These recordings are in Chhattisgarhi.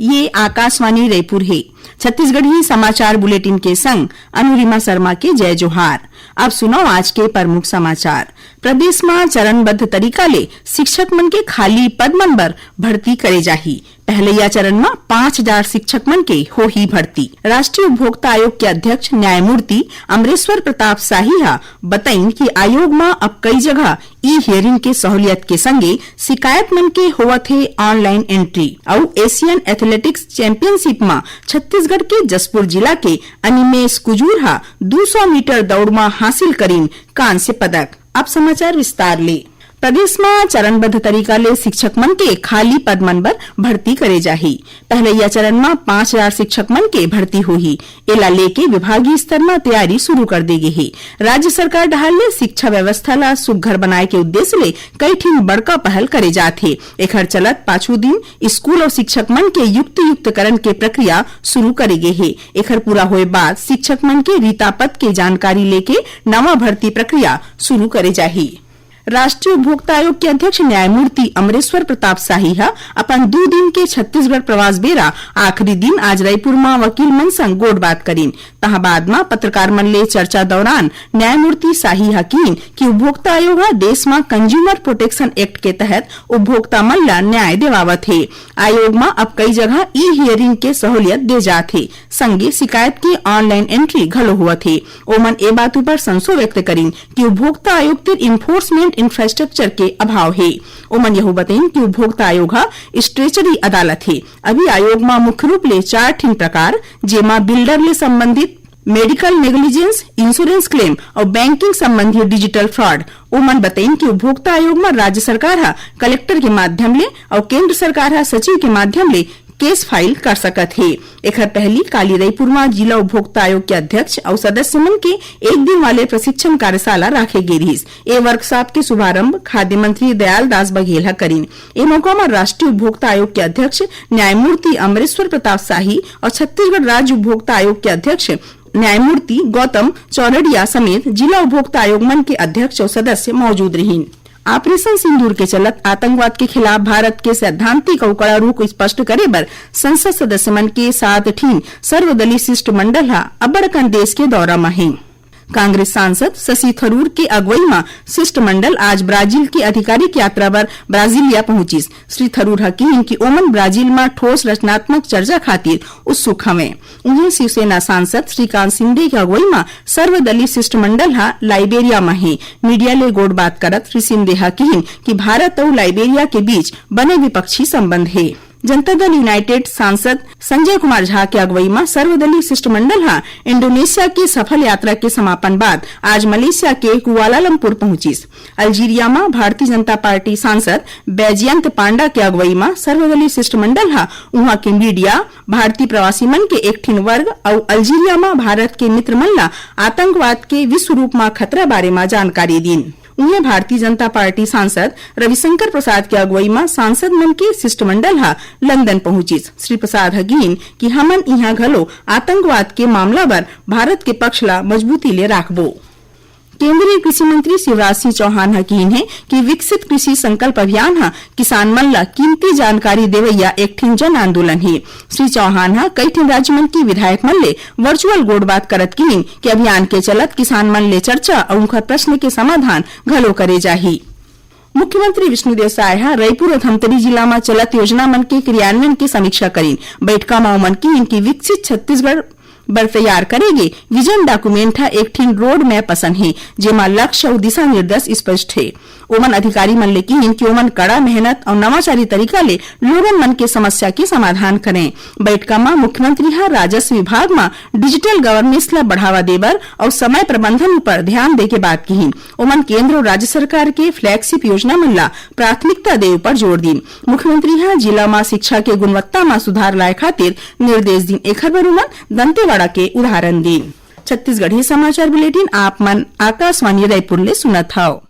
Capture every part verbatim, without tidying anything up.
ये आकाशवाणी रायपुर हे। छत्तीसगढ़ी समाचार बुलेटिन के संग अनुरिमा शर्मा के जय जोहार। अब सुनव आज के प्रमुख समाचार। प्रदेश म चरणबद्ध तरीका ले शिक्षक मन के खाली पद मन बर भर्ती करे जाही। पहलैया चरण म पाँच हजार शिक्षक मन के होही भर्ती। राष्ट्रीय उपभोक्ता आयोग के अध्यक्ष न्यायमूर्ति अमरेश्वर प्रताप शाही ह बताइन कि आयोग म अब कई जगह ई हियरिंग के सहूलियत के संगे शिकायत मन के होवत हे ऑनलाइन एंट्री। अउ एशियन एथलेटिक्स चैंपियनशिप म छत्तीसगढ़ के जशपुर जिला के अनिमेश कुजूर ह दू सौ मीटर दौड़ म हासिल करीन कांस्य पदक। अब समाचार विस्तार ले। प्रदेश म चरणबद्ध तरीका ले शिक्षक मन के खाली पद मन बर भर्ती करे जाही। पहलैया चरण म पाँच हजार शिक्षक मन के भर्ती होही। एला लेके विभागीय स्तर म तैयारी शुरू कर दे गे हे। राज्य सरकार डहार ले शिक्षा व्यवस्था ला सुघ्घर बनाए के उद्देश्य ले कई ठिन बड़का पहल करे जात हे। एखर चलत पाछू दिन स्कूल अउ शिक्षक मन के युक्तियुक्तकरण के प्रक्रिया शुरू करे गे हे। एखर पूरा होए बाद शिक्षक मन के रिता पद के जानकारी लेके नवा भर्ती प्रक्रिया शुरू करे जाही। राष्ट्रीय उपभोक्ता आयोग के अध्यक्ष न्यायमूर्ति अमरेश्वर प्रताप शाही ह अपन दू दिन के छत्तीसगढ़ प्रवास बेरा आखिरी दिन आज रायपुर म वकील मन संग गोठबात करीन। तहां बाद म पत्रकार मन ले चर्चा दौरान न्यायमूर्ति शाही ह किहीन कि उपभोक्ता आयोग ह देश म कंज्यूमर प्रोटेक्शन एक्ट के तहत उपभोक्ता मन ल न्याय देवावत हे। आयोग म अब कई जगह ई हियरिंग के सहूलियत दे जात हे, संगे शिकायत के ऑनलाइन एंट्री घलो होवत हे। ओमन ए बात उपर संसो व्यक्त करिन कि उपभोक्ता आयोग तिर इन्फोर्समेंट इंफ्रास्ट्रक्चर के अभाव हे। ओमन यहू बतइन कि उपभोक्ता आयोग ह स्ट्रेचरी अदालत हे। अभी आयोग म मुख्य रूप ले चार ठिन प्रकार, जेमा बिल्डर ले संबंधित, मेडिकल नेग्लिजेंस, इंश्योरेंस क्लेम अउ बैंकिंग संबंधी डिजिटल फ्रॉड। ओमन बतइन कि उपभोक्ता आयोग म राज्य सरकार ह कलेक्टर के माध्यम ले अउ केंद्र सरकार ह सचिव के माध्यम ले केस फाइल कर सकत हे। एखर पहली काली रईपुर म जिला उपभोक्ता आयोग के अध्यक्ष अउ सदस्य मन के एक दिन वाले प्रशिक्षण कार्यशाला राखे गे रिहिस। ए वर्कशॉप के शुभारंभ खाद्य मंत्री दयाल दास बघेल ह करिन। ए मौका म राष्ट्रीय उपभोक्ता आयोग के अध्यक्ष न्यायमूर्ति अमरेश्वर प्रताप शाही अउ छत्तीसगढ़ राज्य उपभोक्ता आयोग के अध्यक्ष न्यायमूर्ति गौतम चौरड़िया समेत जिला उपभोक्ता आयोग मन के अध्यक्ष अउ सदस्य मौजूद रिहिन। ऑपरेशन सिंदूर के चलत आतंकवाद के खिलाफ भारत के सैद्धांतिक अउ कड़ा रुख स्पष्ट करे बर संसद सदस्य मन के सात ठिन सर्वदलीय शिष्टमंडल ह अब्बड़ अकन देश के दौरा म हे। कांग्रेस सांसद शशि थरूर के अगुवई म शिष्टमंडल आज ब्राजील के आधिकारिक यात्रा बर ब्राजीलिया पहुंचिस। श्री थरूर ह किहीन कि ओमन ब्राजील म ठोस रचनात्मक चर्चा खातिर उत्सुक हवंय। उहें, शिवसेना सांसद श्रीकांत शिंदे के अगुवई म सर्वदलीय शिष्टमंडल ह लाइबेरिया म हे। मीडिया ले गोठबात करत श्री शिंदे ह किहीन कि भारत अउ लाइबेरिया के बीच बने द्विपक्षीय संबंध हे। जनता दल यूनाइटेड सांसद संजय कुमार झा के अगुवई म सर्वदलीय शिष्टमंडल ह इंडोनेशिया के सफल यात्रा के समापन बाद आज मलेशिया के कुआलालंपुर पहुंचिस। अल्जीरिया म भारतीय जनता पार्टी सांसद बैजयंत पांडा के अगुवई म सर्वदलीय शिष्टमंडल ह उहां के मीडिया, भारतीय प्रवासी मन के एक ठिन वर्ग अउ अल्जीरिया म भारत के मित्र मन ल आतंकवाद के विश्व रूप म खतरा बारे म जानकारी दीन। उहें, भारतीय जनता पार्टी सांसद रविशंकर प्रसाद के अगुवई म सांसद मन के शिष्टमंडल ह लंदन पहुंचिस। श्री प्रसाद ह किहीन कि हमन इहां घलो आतंकवाद के मामला बर भारत के पक्ष ल मजबूती ले राखबो। केंद्रीय कृषि मंत्री शिवराज सिंह चौहान ह किहीन हे कि विकसित कृषि संकल्प अभियान ह किसान मन ल कीमती जानकारी देवइया एक ठिन जन आंदोलन हे। श्री चौहान ह कई ठिन राज्य मन के विधायक मन ले वर्चुअल गोठबात करत किहीन कि अभियान के चलत किसान मन ले चर्चा अउ उंखर प्रश्न के समाधान घलो करे जाही। मुख्यमंत्री विष्णुदेव साय ह रईपुर अउ धमतरी जिला म चलत योजना मन के क्रियान्वयन के समीक्षा करीन। बइठका म ओमन किहीन कि विकसित छत्तीसगढ़ बर तैयार करे गे विजन डॉक्यूमेंट ह एक ठिन रोड मैप असन हे, जेमा लक्ष्य अउ दिशा निर्देश स्पष्ट हे। ओमन अधिकारी मन ले किहीन कि ओमन कड़ा मेहनत अउ नवाचारी तरीका ले लोगन मन के समस्या के समाधान करें। बइठका म मुख्यमंत्री ह राजस्व विभाग म डिजिटल गवर्नेंस ल बढ़ावा देबर अउ समय प्रबंधन उपर ध्यान दे के बात किहीन। ओमन केंद्र अउ राज्य सरकार के फ्लैगशिप योजना मन ल प्राथमिकता दे उपर जोर दीन। मुख्यमंत्री ह जिला म शिक्षा के गुणवत्ता म सुधार लाए खातिर निर्देश दीन। एखर बर ओमन दंतेवाड़ा के उदाहरण दीन। छत्तीसगढ़ी समाचार बुलेटिन आप मन आकाशवाणी रायपुर ले सुनत हव।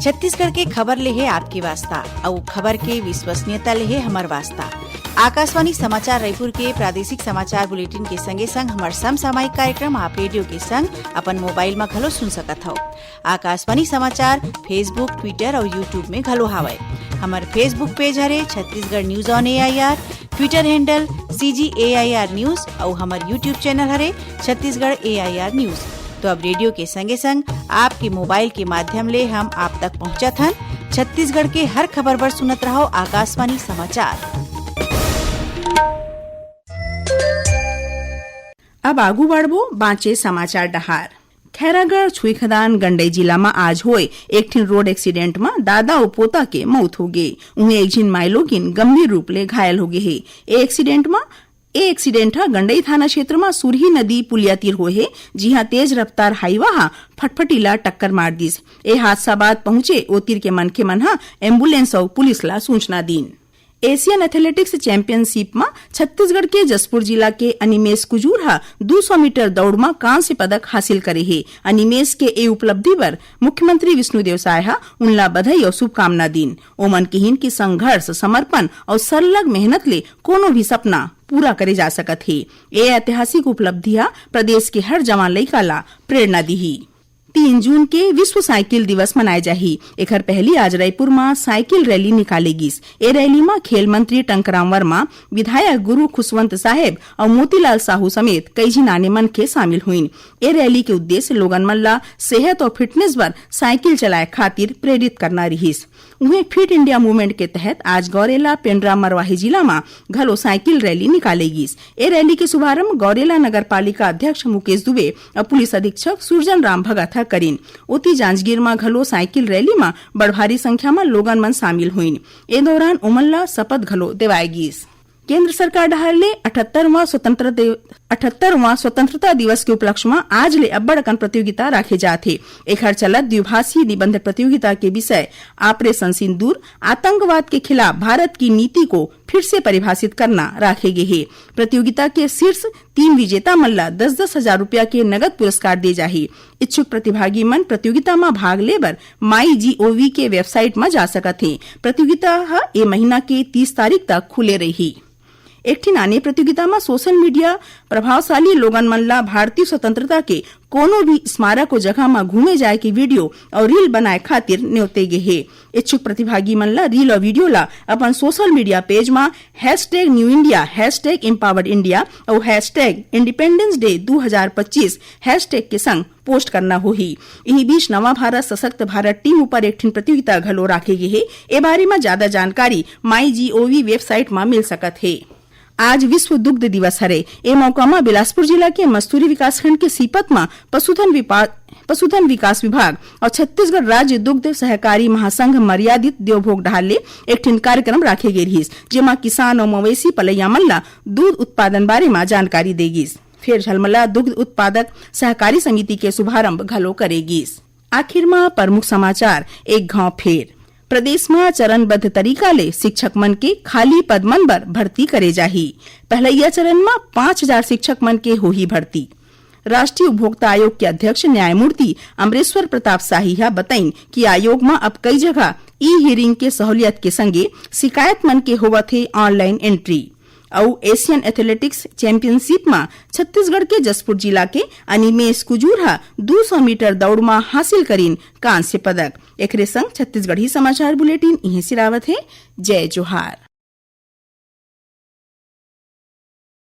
छत्तीसगढ़ के खबर ले हे आपके वास्ता, अउ खबर के विश्वसनीयता ले हे हमर वास्ता। आकाशवाणी समाचार रायपुर के प्रादेशिक समाचार बुलेटिन के संगे संग हमर समसामयिक कार्यक्रम आप रेडियो के संग अपन मोबाइल म घलो सुन सकत हव। आकाशवाणी समाचार Facebook, Twitter अउ YouTube में घलो हावय। हमर Facebook पेज हरे Chhattisgarh news on AIR, Twitter handle CG AIR news अउ हमर YouTube चैनल हरे छत्तीसगढ़ एआईआर न्यूज। तो अब रेडियो के संगे संग आपके मोबाइल के माध्यम ले हम आप तक पहुंचत हन। छत्तीसगढ़ के हर खबर बर सुनत रहव आकाशवाणी समाचार। अब आगू बढ़बो बांचे समाचार डहार। खैरागढ़ छुईखदान गंडई जिला म आज होए एक ठिन रोड एक्सीडेंट म दादा अउ पोता के मौत हो गे। उहें एक झिन माईलोगिन गंभीर रूप ले घायल हो गे हे। ए एक्सीडेंट म ए एक्सीडेंट ह गंडई थाना क्षेत्र म सुरही नदी पुलिया तीर होए हे, जिहां तेज रफ्तार हाईवा ह फटफटी ला टक्कर मार दिस। ए हादसा बाद पहुंचे ओ तीर के मनखे मन ह एम्बुलेंस अउ पुलिस ला सूचना दीन। एशियन एथलेटिक्स चैंपियनशिप म छत्तीसगढ़ के जशपुर जिला के अनिमेश कुजूर ह दू सौ मीटर दौड़ म कांस्य पदक हासिल करे हे। अनिमेश के ए उपलब्धि बर मुख्यमंत्री विष्णुदेव साय ह उनला बधाई अउ शुभकामना दीन। ओमन किहिन कि संघर्ष, समर्पण अउ सरलग मेहनत ले कोनो भी सपना पूरा करे जा सकत हे। ए ऐतिहासिक उपलब्धि ह प्रदेश के हर जवान लइका ला प्रेरणा दिही। तीन जून के विश्व साइकिल दिवस मनाए जाही। एखर पहली आज रायपुर म साइकिल रैली निकाले गिस। ए रैली म खेल मंत्री टंकराम वर्मा, विधायक गुरु खुशवंत साहेब अउ मोतीलाल साहू समेत कई झिन आने मनखे शामिल हुइन। ए रैली के उद्देश्य लोगन मन ला सेहत अउ फिटनेस बर साइकिल चलाए खातिर प्रेरित करना रिहिस। उहें, फिट इंडिया मूवमेंट के तहत आज गौरेला पेंड्रा मरवाही जिला म घलो साइकिल रैली निकाले गिस। ए रैली के शुभारंभ गौरेला नगर पालिका अध्यक्ष मुकेश दुबे अउ पुलिस अधीक्षक सुरजन राम भगत ह करिन। ओती, जांजगीर म घलो साइकिल रैली म बड़ भारी संख्या म लोगन मन शामिल होइन। ए दौरान ओमन ला शपथ घलो देवाय गिस। केंद्र सरकार डहार ले अठहत्तरवां स्वतंत्र दिव-, अठहत्तरवां स्वतंत्रता दिवस के उपलक्ष्य म आज ले अब्बड़ अकन प्रतियोगिता राखे जात हे। एखर चलत द्विभाषी निबंध प्रतियोगिता के विषय ऑपरेशन सिंदूर, आतंकवाद के खिलाफ भारत की नीति को फिर से परिभाषित करना राखे गे हे। प्रतियोगिता के शीर्ष तीन विजेता मन ला दस दस हजार रुपया के नगद पुरस्कार दे जाही। इच्छुक प्रतिभागी मन प्रतियोगिता म भाग ले बर माई जीओवी के वेबसाइट म जा सकत हे। प्रतियोगिता ह ए महीना के तीस तारीख तक खुले रही। एक ठिन आने प्रतियोगिता म सोशल मीडिया प्रभावशाली लोगन मन ला भारतीय स्वतंत्रता के कोनो भी स्मारक ओ जगह म घूमे जाए के वीडियो अउ रील बनाए खातिर न्योते गे हे। इच्छुक प्रतिभागी मन ला रील अउ वीडियो ला अपन सोशल मीडिया पेज म hashtag new India, hashtag empowered India अउ हैशटैग इंडिपेंडेंस डे दू हजार पच्चीस हैशटैग के संग पोस्ट करना होही। इही बीच नवा भारत सशक्त भारत टीम ऊपर एक ठिन प्रतियोगिता घलो राखे गे हे। ए बारे म ज्यादा जानकारी माई जीओवी वेबसाइट म मिल सकत हे। आज विश्व दुग्ध दिवस हरे। ए मौका म बिलासपुर जिला के मस्तूरी विकासखंड के सीपत म पशुधन विपा-, पशुधन विकास विभाग अउ छत्तीसगढ़ राज्य दुग्ध सहकारी महासंघ मर्यादित देवभोग डहार ले एक ठिन कार्यक्रम राखे गे रिहिस, जेमा किसान अउ मवेशी पलैया मन ला दूध उत्पादन बारे म जानकारी दे गिस। फेर झलमला दुग्ध उत्पादक सहकारी समिति के शुभारंभ घलो करे गिस। आखिर म प्रमुख समाचार एक घाव फेर। प्रदेश म चरणबद्ध तरीका ले शिक्षक मन के खाली पद मन बर भर्ती करे जाही। पहलैया चरण म पाँच हजार शिक्षक मन के होही भर्ती। राष्ट्रीय उपभोक्ता आयोग के अध्यक्ष न्यायमूर्ति अमरेश्वर प्रताप शाही ह बतइन कि आयोग म अब कई जगह ई हियरिंग के सहूलियत के संगे शिकायत मन के होवत हे ऑनलाइन एंट्री। अउ एशियन एथलेटिक्स चैंपियनशिप म छत्तीसगढ़ के जशपुर जिला के अनिमेश कुजूर ह दू सौ मीटर दौड़ म हासिल करिन कांस्य पदक। एकरे संग छत्तीसगढ़ी समाचार बुलेटिन इहें सिरावत हे। जय जोहार।